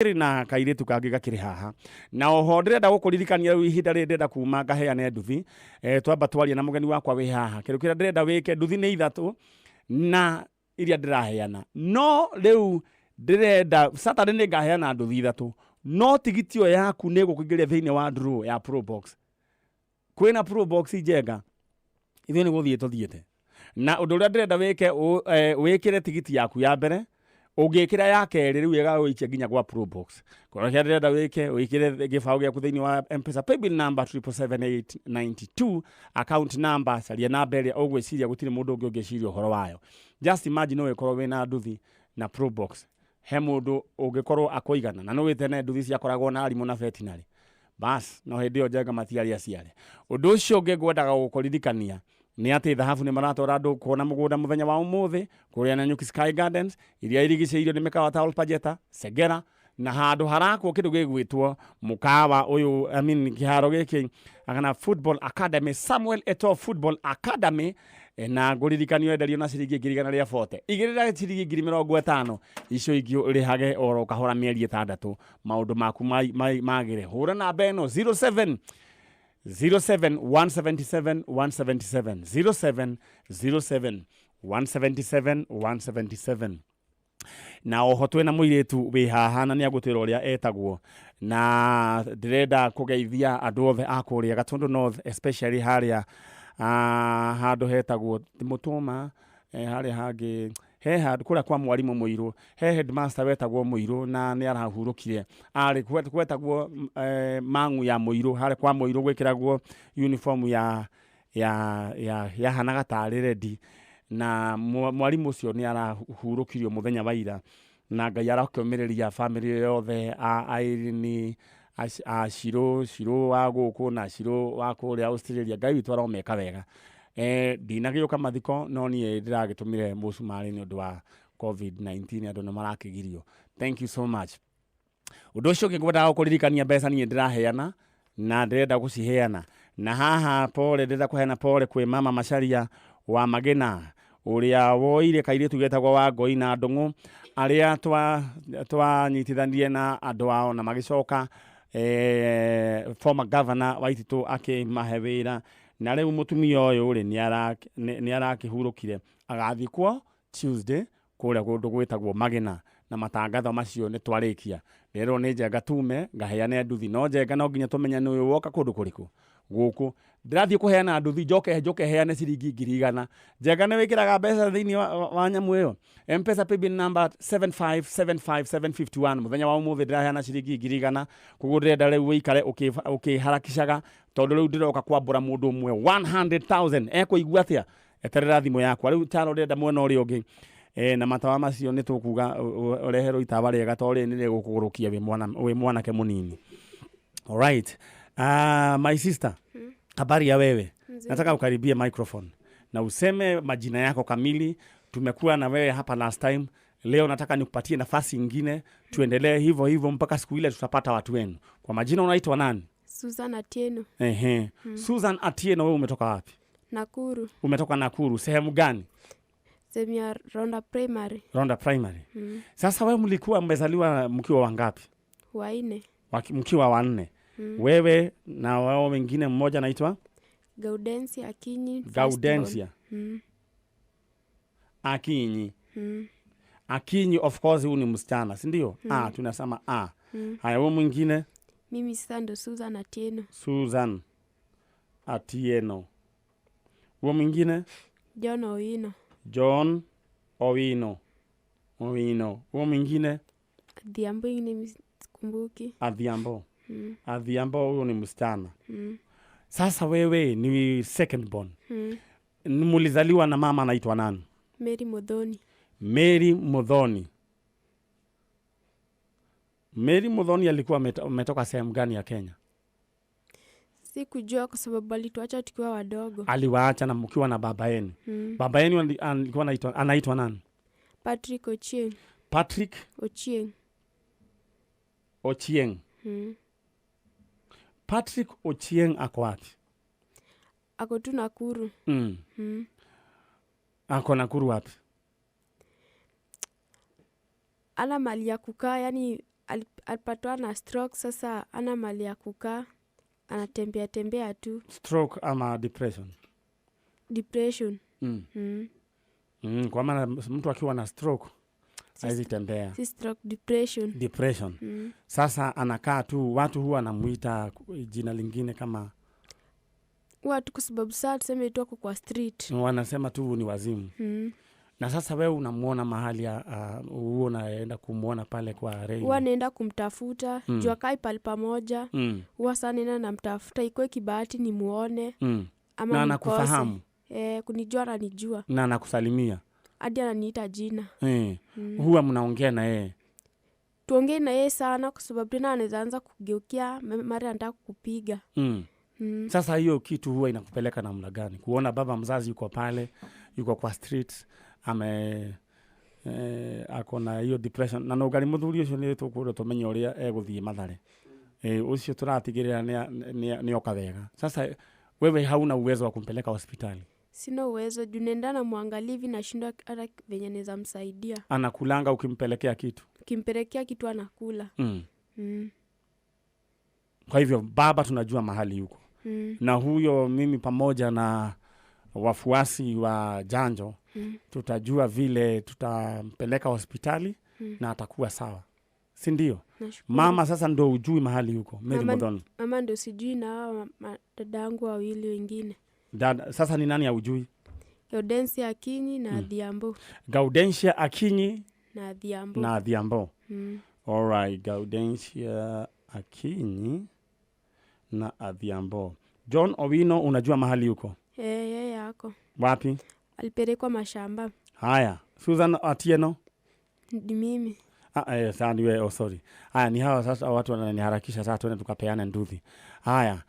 Na kairĩtu kangĩ gakĩrĩ haha na oho ndĩrenda gũkũririkania rĩu ihinda rĩrĩ ndĩrenda kuma ngaheane nduthi. Twamba twaria na mũgeni wakwa wĩ haha. Kĩndũ kĩrĩa ndĩrenda wĩke, nduthi nĩ ithatũ na iria ndĩraheana, no rĩu ndĩrenda Saturday nĩ ngaheana nduthi ithatũ, no tigiti ĩyo yaku nĩ ĩgũkũingĩria thĩinĩ wa draw ya Probox. Kwĩna Probox njenga, ithuĩ nĩ gũthiĩ tũthiĩte na ũndũ ũrĩa ndĩrenda wĩke, wĩkĩre tigiti yaku ya mbere, ũngĩkĩra ya kerĩ rĩu ĩgagũikia nginya gwa Probox. Kũrĩa kĩrĩa ndĩrenda wĩke, wĩkĩre gĩbaũ gĩaku thĩinĩ wa M-Pesa paybill number 777892, account number, caria namba ĩrĩa ũgwĩciria gũtirĩ mũndũ ũngĩ ũngĩciria ũhoro wayo. Just imagine ũgĩkorwo wĩna nduthi na Probox, he mũndũ ũngĩkorwo akũigana na nĩ tene nduthi ciakoragwo na arimũ na veterinary bas, no hĩndĩ ĩyo njenga matiarĩ aciare. Ũndũ ũcio ũngĩ ngwendaga gũkũririkania nĩ atĩ thahabu nĩ maratwara andũ kuona mũgũnda mũthenya wa ũmũthĩ kũrĩa Nanyuki Sky Gardens, iria irigicĩirio nĩ mĩkawa ta Olpajeta, Segera, na handũ harakwo kĩndũ gĩgwĩtwo mũkawa ũyũ, I mean, kĩharo gĩkĩ kana Football Academy, Samuel Eto'o Football Academy. Na ngũririkanio enderio na ciringi 140,000. Igĩrĩra ciringi 50,000, icio ingĩ ũrĩhage oro kahora mĩeri 6, maũndũ maku magĩre. Hũra namba ĩno 07 07 177 177, 07 07 177 177. Na oho twĩna mũirĩtu wĩ haha na nĩ agũtwĩra ũrĩa etagwo, na ndĩrenda kũgeithia andũ othe a kũrĩa Gatundu North, especially harĩa handũ hetagwo Mũtũma, harĩa hangĩ he handũ kũrĩa kwa mwarimũ Mũirũ, he headmaster wetagwo Mũirũ na nĩ arahurũkire, arĩ gwetagwo Mang'u ya Mũirũ. Harĩa kwa Mũirũ gwĩkĩragwo uniform ya yahanaga tarĩ ready, na mwarimũ ũcio nĩ arahurũkirio mũthenya wa ira, na Ngai arakĩũmĩrĩria family yothe a Irene, a Shiro, Shiro wa gũkũ na Shiro wa kũrĩa Australia. Ngai witũ aromeka wega. Ndinagĩũka mathiko, no niĩ ndĩragĩtũmire mũcumarĩ nĩ ũndũ wa COVID-19, andũ nĩ marakĩgirio. Thank you so much. Ũndũ ũcio ũngĩ ngwendaga gũkũririkania, mbeca niĩ ndĩraheana na ndĩrenda gũciheana na haha pole, ndĩrenda kũheana pole kwĩ mama Macharia wa Magena ũrĩa woire kairĩtu getagwo Wangũi na Ndũng'ũ, arĩa twanyitithanirie na andũ ao na magĩcoka former governor Waititũ akĩmahe wĩra, na rĩu mũtumia ũyũ rĩ nĩ arakĩhurũkire, agathikwo Tuesday kũrĩa kũndũ gwĩtagwo Magena, na matangatho macio nĩ twarĩkia. Rĩrwo nĩ njenga tume ngaheane nduthi, no njenga no nginya tũmenye nĩ ũyũ woka kũndũ kũrĩkũ. Gũkũ ndĩrathiĩ kũheana nduthi, njoke njoke heane ciringi 100,000. Njenga nĩ wĩkĩraga mbeca thĩinĩ wa nyamũ ĩyo M-Pesa paybill number 7575751. Mũthenya wa ũmũthĩ ndĩraheana ciringi 100,000, koguo ndĩrenda rĩu wĩikare ũkĩharakishaga, tondũ rĩu ndĩroka kwambũra mũndũ ũmwe 100,000. Ekũigua atĩa? Eterera thimũ yakwa rĩu. Taro ndĩrenda mwena ũrĩa ũngĩ, na matawa macio nĩ tũkuga ũreherwo itawa rĩega, to rĩrĩ nĩ rĩgũkũgũrũkia wĩ mwana, wĩ mwanake mũnini. Alright. My sister, habari ya wewe? Nzuri. Nataka ukaribie microphone na useme majina yako kamili. Tumekuwa na wewe hapa last time. Leo nataka nikupatie nafasi ingine, tuendelee hivyo hivyo mpaka siku ile tutapata watu wenu. Kwa majina unaitwa nani? Susan Atieno. Ehe. Susan Atieno, wewe umetoka wapi? Nakuru. Umetoka Nakuru, sehemu gani? Sehemu ya Ronda Primary. Ronda Primary. Sasa wewe mlikuwa mmezaliwa mkiwa wangapi? 4. Mkiwa 4. Wewe na wao wengine mmoja anaitwa? Gaudensia Akinyi. Gaudensia. Akinyi. Akinyi, of course huyu ni msichana, si ndio? Ah, tunasema a. Haya, wewe mwingine? Mimi sasa ndo Susan Atieno. Susan Atieno. Huyo mwingine? John Owino. John Owino. Owino. Huyo mwingine? Adhiambo, ingine sikumbuki. Adhiambo. Adhiambo huyo ni msichana. Sasa wewe ni second born. Mulizaliwa na mama anaitwa nani? Mary Muthoni. Mary Muthoni. Mary Muthoni alikuwa ametoka sehemu gani ya Kenya? Sikujua kwa sababu alituacha tukiwa wadogo. Aliwaacha na mkiwa na baba yenu. Baba yenu alikuwa anaitwa nani? Patrick Ochieng. Patrick Ochieng. Ochieng. Patrick Ochieng ako wapi? Ako tu Nakuru. Ako Nakuru wapi? Ana mali ya kukaa, yani Alipatwa na stroke, sasa ana mali ya kukaa, anatembea tembea tu. Stroke ama depression? Depression. Kwa maana mtu akiwa na stroke hawezi tembea. Si stroke, depression. Depression. Sasa anakaa tu, watu huwa wanamuita jina lingine kama watu, kwa sababu saa tuseme tu ako kwa street. Wanasema tu ni wazimu. Na sasa wewe unamuona mahali huo unaenda kumuona pale kwa reli? Huwa naenda kumtafuta, juu akai pali pamoja. Huwa saa naenda namtafuta, ikuwe kibahati nimuone ama Na nikose. anakufahamu? Kunijua ananijua. Na anakusalimia? Hadi ananiita jina. Huwa mnaongea na yeye? Tuongee na yeye sana kwa sababu tena anaweza anza kugeukia mara anataka kukupiga. Sasa hiyo kitu huwa inakupeleka namna gani? Kuona baba mzazi yuko pale, yuko kwa street, ame ako na hiyo depression na no ngari muthuri ucio ni tukwĩrwo tumenye ũrĩa egũthiĩ Mathare. Ũcio tũratigĩrĩra nĩ oka wega. Sasa wewe hauna uwezo wa kumpeleka hospitali? Sina uwezo juu naenda namwangalia hivi nashindwa hata venye naweza msaidia. Anakulanga ukimpelekea kitu? Ukimpelekea kitu anakula. Kwa hivyo baba tunajua mahali yuko. Na huyo mimi pamoja na wafuasi wa Janjo tutajua vile tutampeleka hospitali na atakuwa sawa. Si ndio? Nashukuru. Mama sasa ndo ujui mahali yuko. Mary Muthoni. Mama ndo sijui na hawa dada yangu wawili wengine. Dada, sasa ni nani haujui? Gaudensia Akinyi na Adhiambo. Gaudensia Akinyi na Adhiambo. Na Adhiambo. All right, Gaudensia Akinyi na Adhiambo. John Owino unajua mahali yuko? Yeye yako. Wapi? Alipelekwa mashamba. Haya, Susan Atieno? Ni mimi. Sasa ni wewe, oh sorry. Haya, ni hawa sasa watu wananiharakisha sasa tuende tukapeane nduthi. Haya.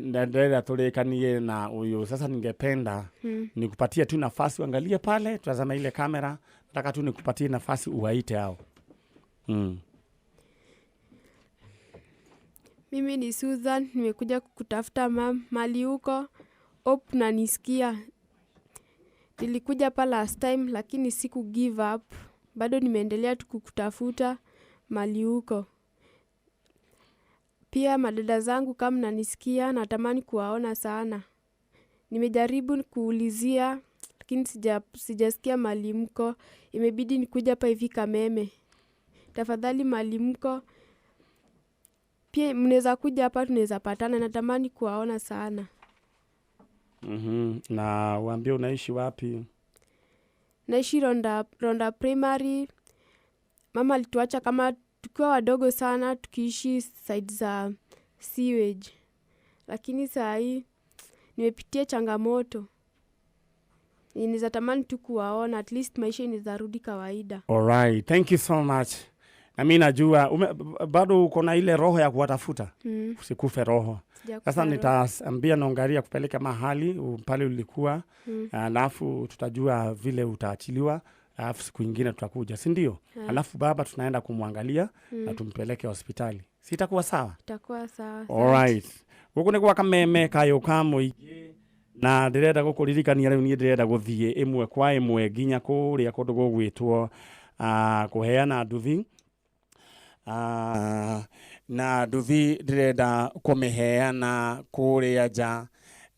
Ndendera tulikanie na huyu. Sasa ningependa nikupatie tu nafasi uangalie pale, tazama ile kamera. Nataka tu nikupatie nafasi uwaite hao. Mimi ni Susan, nimekuja kukutafuta mam, mali huko. Hope nanisikia. Nilikuja hapa last time lakini siku give up. Bado nimeendelea tu kukutafuta mali huko. Pia madada zangu kama mnanisikia, natamani kuwaona sana. Nimejaribu kuulizia lakini sijasikia mali mko. Imebidi nikuja hapa hivi Kameme. Tafadhali mali mko. Pia mnaweza kuja hapa, tunaweza patana, natamani kuwaona sana. Na uambie unaishi wapi? Naishi Ronda Primary. Mama alituacha kama tukiwa wadogo sana, tukiishi side za sewage. Lakini saa hii nimepitia changamoto. Ninaweza tamani tu kuwaona, at least maisha inaweza rudi kawaida. All right, thank you so much. Na mimi najua bado uko na ile roho ya kuwatafuta. Usikufe roho. Sijakufa Sasa roho. nitaambia Nongaria kupeleka mahali pale ulikuwa. Alafu tutajua vile utaachiliwa. Alafu siku nyingine tutakuja, si ndio? Alafu baba tunaenda kumwangalia na tumpeleke hospitali. Sitakuwa sawa? Itakuwa sawa. All right. Guku nĩ gwa Kameme kayũ ka mũingĩ na ndĩrenda gũkũririkania rĩu niĩ ndĩrenda gũthiĩ ĩmwe kwa ĩmwe nginya kũrĩa kũndũ gũgwĩtwo kũheana nduthi. Na nduthi ndĩrenda kũmĩheana kũrĩa nja,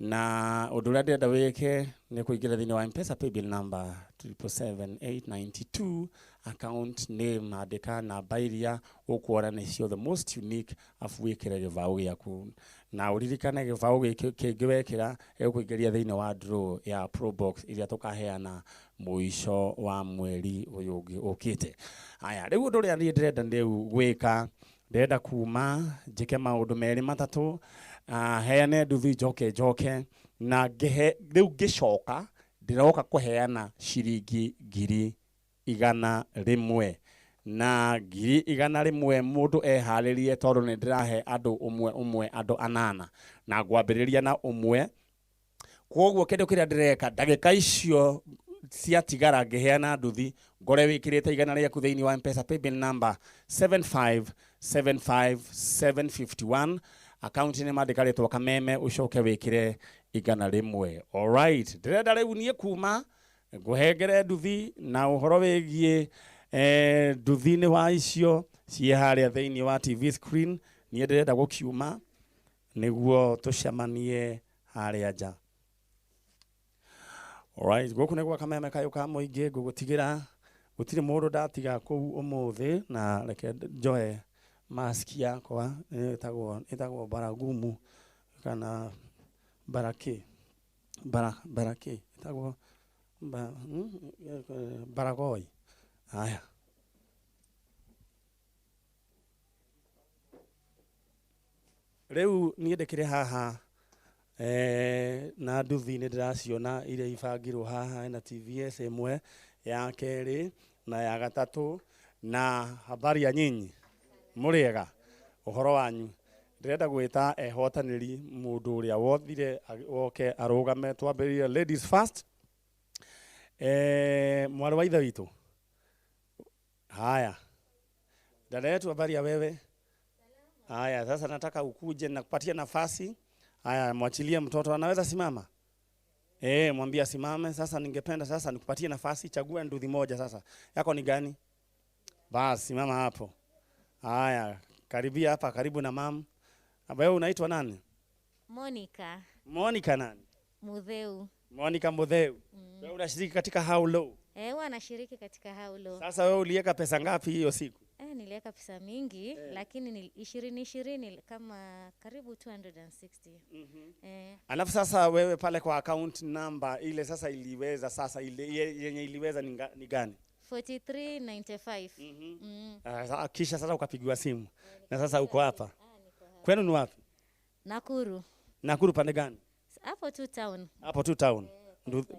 na ũndũ ũrĩa ndĩrenda wĩke nĩ kũingĩra thĩinĩ wa M-Pesa paybill number 777,892, account name andĩka namba iria ũkuona nĩcio the most unique, afu wĩkĩre gĩbaũ gĩaku na ũririkane gĩbaũ gĩkĩ kĩngĩ wekĩra gĩgũkũingĩria thĩinĩ wa draw ya Probox iria tũkaheana mũico wa mweri ũyũ ũngĩ ũkĩte. Haya, rĩu ũndũ ũrĩa niĩ ndĩrenda rĩu gwĩka, ndĩrenda kuma njĩke maũndũ merĩ matatũ, heane nduthi njoke njoke na ngĩhe, rĩu ngĩcoka ndĩroka kũheana ciringi 100,000 na 100,000 mũndũ eharĩrie, tondũ nĩ ndĩrahe andũ ũmwe ũmwe andũ anana na ngwambĩrĩria na ũmwe. Koguo kĩndũ kĩrĩa ndĩreka ndagĩka icio ciatigara ngĩheana nduthi, ngore wĩkĩrĩte 100 rĩaku thĩinĩ wa M-Pesa paybill number 7575751, account nĩ mandĩka rĩtwa Kameme, ũcoke wĩkĩre 100. All right, ndĩrenda rĩu niĩ kuma ngũhengere nduthi na ũhoro wĩgiĩ nduthi-inĩ wa icio Ciĩ harĩa thĩinĩ wa TV screen. Niĩ ndĩrenda gũkiuma nĩguo tũcemanie harĩa nja. Alright, gũkũ nĩ gwa Kameme kayũ ka mũingĩ, ngũgũtigĩra gũtirĩ mũndũ ndatiga kũu ũmũthĩ, na reke njoe mask yakwa ĩtagwo baragumu kana baraki baraki ĩtagwo baragoi. Haya, rĩu niĩ ndĩkĩrĩ haha na nduthi nĩ ndĩraciona iria ibangirwo haha na TVS ĩmwe ya kerĩ na ya gatatũ. Na habari ya nyinyi, mũrĩega, ũhoro wanyu? Ndĩrenda gwĩta ehotanĩri mũndũ ũrĩa wothire woke arũgame. Twambĩrĩrie ladies first. Mwarĩ wa ithe witũ, haya dada yetu, habari ya wewe? Haya, sasa nataka ukuje na kupatia nafasi. Haya, mwachilie mtoto, anaweza simama? Mwambie asimame. Sasa ningependa sasa nikupatie nafasi, chagua nduthi moja sasa. Yako ni gani? Basi simama hapo. Haya, karibia hapa karibu na mam. Wewe unaitwa nani? Monica. Monica nani? Mutheu. Monica Mutheu. Wewe unashiriki katika How Low? Huwa nashiriki katika How Low. Sasa wewe uliweka pesa ngapi hiyo siku? Niliweka pesa mingi, lakini ni 20 kama karibu 260. Alafu sasa wewe pale kwa account number ile sasa iliweza sasa ile yenye iliweza ni gani? 4395. Kisha sasa ukapigiwa simu. Na sasa uko hapa. Kwenu ni wapi? Nakuru. Nakuru pande gani? Hapo tu town. Hapo tu town.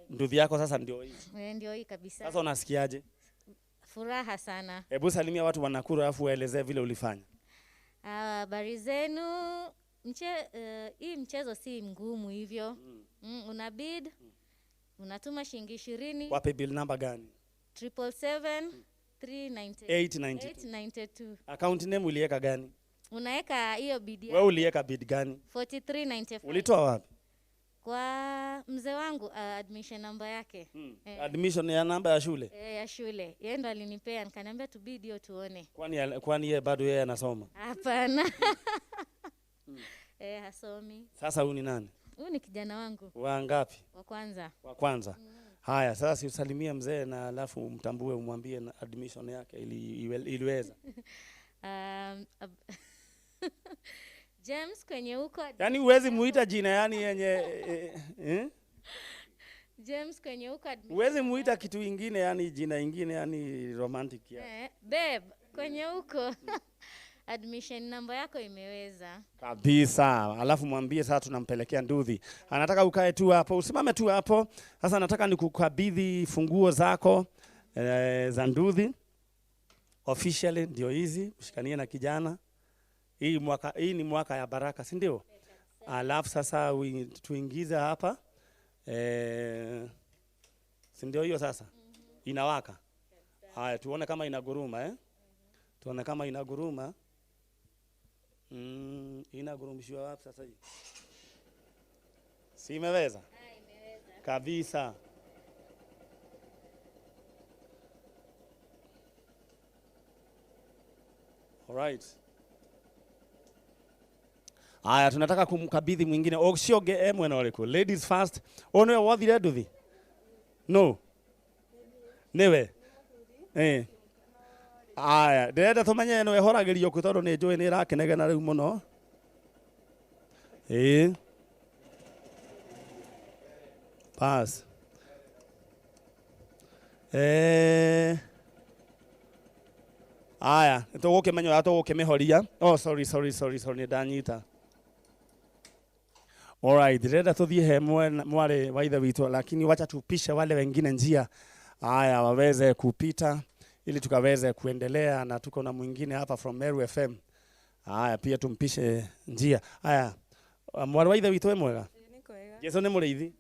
Nduthi yako sasa ndio hii. Ndio hii kabisa. Sasa unasikiaje? Furaha sana. Hebu salimia watu wa Nakuru alafu waelezee vile ulifanya. Habari zenu. Hii mchezo si mgumu hivyo. Una bid, unatuma shilingi 20. Wape bill number gani? 777 398 892. Account name uliweka gani? Unaweka hiyo bid. Wewe uliweka bid gani? 4395. Ulitoa wapi? Kwa mzee wangu, admission number yake. Admission ya namba ya shule? Ya shule. Yeye ndo alinipea, nikaniambia tubidi hiyo tuone. Kwani yeye bado yeye anasoma? Hapana. Hasomi. Sasa huyu ni nani? Huyu ni kijana wangu. Wa ngapi? Wa kwanza. Wa kwanza. Haya, sasa si usalimie mzee na alafu umtambue umwambie na admission yake iliweza. James kwenye huko. Yaani huwezi muita jina yani yenye James kwenye huko. Huwezi muita kitu ingine yani jina ingine yani romantic ya. Babe kwenye huko. Admission number yako imeweza. Kabisa. Alafu mwambie sasa tunampelekea nduthi. Anataka ukae tu hapo, usimame tu hapo. Sasa nataka nikukabidhi funguo zako za nduthi. Officially ndio hizi, ushikanie na kijana. Hii ni mwaka ya baraka, si ndio? Alafu sasa tuingize hapa. Si ndio hiyo sasa? Inawaka. Haya, tuone kama inaguruma Tuone kama inaguruma. Inagurumishiwa wapi sasa hii? Si imeweza? Imeweza. Kabisa. All right. Aya, tunataka kumkabidhi mwingine. Sio mwena waleku. Ladies first. Ono ya wathi nduthi? No. Niwe. Aya, ndĩrenda tũmenye ĩno ĩhoragĩrio kũ tondũ nĩ njũĩ nĩ ĩrakenegena rĩu mũno. Pass. Aya, nĩtũgũkĩmenya ũrĩa tũgũkĩmĩhoria. Oh, sorry, nĩ ndanyita. Alright, ndĩrenda tũthiĩ he mwarĩ wa ithe witũ, lakini wacha tupishe wale wengine njia. Aya, waweze kupita ili tukaweze kuendelea, na tuko na mwingine hapa from Meru FM. Aya, pia tumpishe njia. Aya, mwarĩ wa ithe witũ mwega? Jesu nĩ mũrĩithi?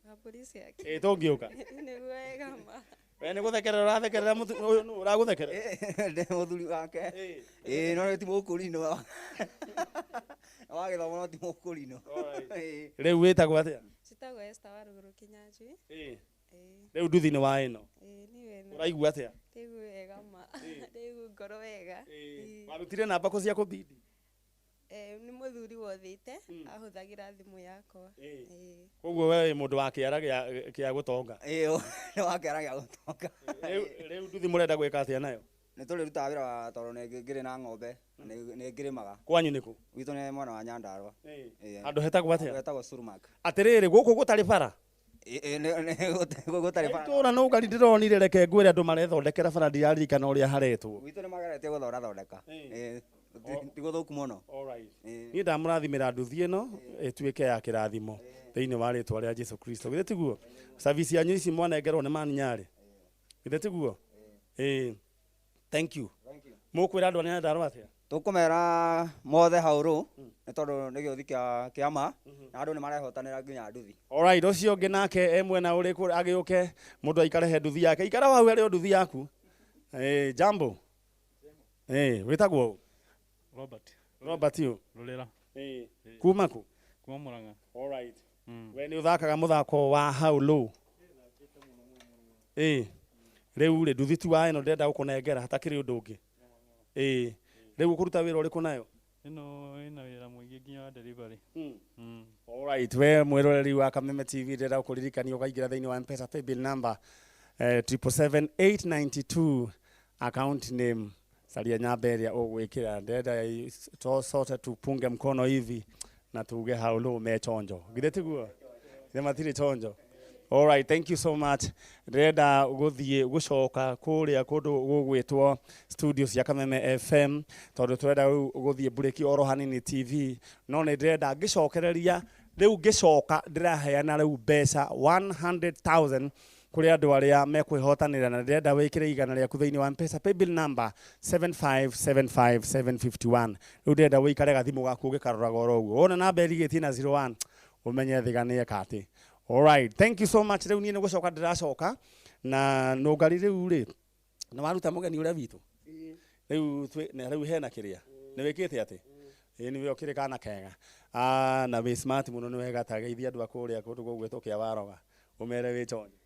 Tũngĩũka. We nĩ gũthekerera ũrathekerera ũyũ nũ ũragũthekerera? Ndĩ mũthuri wake. No ti mũkũrinũ. Wa gĩthomo no ti mũkũrinũ. Rĩu wĩtagwo atĩa? Njĩtagwo Esther Warũgũrũ Kĩnyanjui. Rĩu nduthi nĩ wa ĩno. Ĩĩ nĩ wena. Ũraigua atĩa? Ndĩraigua wega ma. Ndĩraigua ngoro wega. Ĩĩ. Warutire namba kũ cia kũbidi? Nĩ mũthuri wothĩte ahũthagĩra thimũ yakwa. Ĩĩ. Koguo we wĩ mũndũ wa kĩara gĩa gũtonga. Ĩĩ nĩ wa kĩara gĩa gũtonga. Rĩu nduthi mũrenda gwĩka atĩa nayo? Nĩ tũrĩrutaga wĩra wa tondũ nĩ ngĩrĩ na ng'ombe na nĩ ngĩrĩmaga. Kwanyu nĩ kũ? Gwitũ nĩ mwena wa Nyandarua. Ĩĩ. Handũ hetagwo atĩa? Hetagwo Surumak. Atĩrĩrĩ, gũkũ gũtarĩ bara? Ĩĩ gũtarĩ bara. Itũra no ngari ndĩronire, reke ngwĩre andũ marethondekera bara, ndiraririkana ũrĩa haretwo. Gwitũ nĩ mageretie gũthondathondeka. Ĩĩ ti gũthũku mũno. Niĩ ndamũrathimĩra nduthi ĩno ĩtuĩke ya kĩrathimo thĩinĩ wa rĩtwa rĩa Jesu Kristo. Githĩ tiguo? Service yanyu ici mwanengerwo nĩ maninyarĩ. Githĩ tiguo? Ĩĩ. Thank you. Mũkwĩra andũ a Nyandarua atĩa? Tũkũmera mothe haũrũ nĩ tondũ nĩ gĩũthi kĩa ma na andũ nĩ marehotanĩra nginya nduthi. Alright, ũcio ũngĩ nake e mwena ũrĩkũ agĩũke mũndũ aikare he nduthi yake. Ikara hau harĩ o nduthi yaku. Jambo. Wĩtagwo ũ? Robert. Robert ũ? Rũrĩra. Kuma kũ? Kuma Murang'a. Alright. We nĩ ũthakaga mũthako wa haũlũ? Ĩĩ. Rĩu rĩ nduthi ti wa ĩno ndĩrenda gũkũnengera hatakĩrĩ ũndũ ũngĩ. Ĩĩ. Rĩu ũkũruta wĩra ũrĩkũ nayo? Ĩno ĩna wĩra mũingĩ nginya wa delivery. Alright, we mwĩroreri wa Kameme TV ndĩrenda gũkũririkania ũkaingĩra thĩinĩ wa M-Pesa paybill number 777892 account name saria nyamba ĩrĩa ũgwĩkĩra. Ndĩrenda sote tupunge mkono hivi na tuge haulu me chonjo. Githĩ tiguo? Githĩ matirĩ chonjo? Alright, thank you so much. Ndĩrenda gũthiĩ gũcoka kũrĩa kũndũ gũgwĩtwo studio cia Kameme FM tondũ tũrenda rĩu gũthiĩ mburĩki oro hanini TV, no nĩ ndĩrenda ngĩcokereria rĩu ngĩcoka ndĩraheana rĩu mbeca 100,000 kũrĩ andũ arĩa mekwĩhotanĩra, na ndĩrenda wĩkĩre igana rĩaku thĩinĩ wa M-Pesa paybill number 7575751. Rĩu ndĩrenda wĩikare gathimũ gaku ũgĩkaroraga oro ũguo, wona namba ĩrigĩtie na 01 ũmenye thiga nĩ eka atĩ. Alright, thank you so much. Rĩu niĩ nĩ gũcoka ndĩracoka na nũngari rĩu rĩ nĩ waruta mũgeni ũrĩa witũ rĩu na rĩu hena kĩrĩa nĩ wĩkĩte atĩ ĩĩ nĩ ũkĩrĩ kana kega na wĩ smart mũno, nĩ wega ta geithia andũ a kũrĩa kũndũ gũgwĩtwo kĩa Waroga ũmere wĩ chonjo.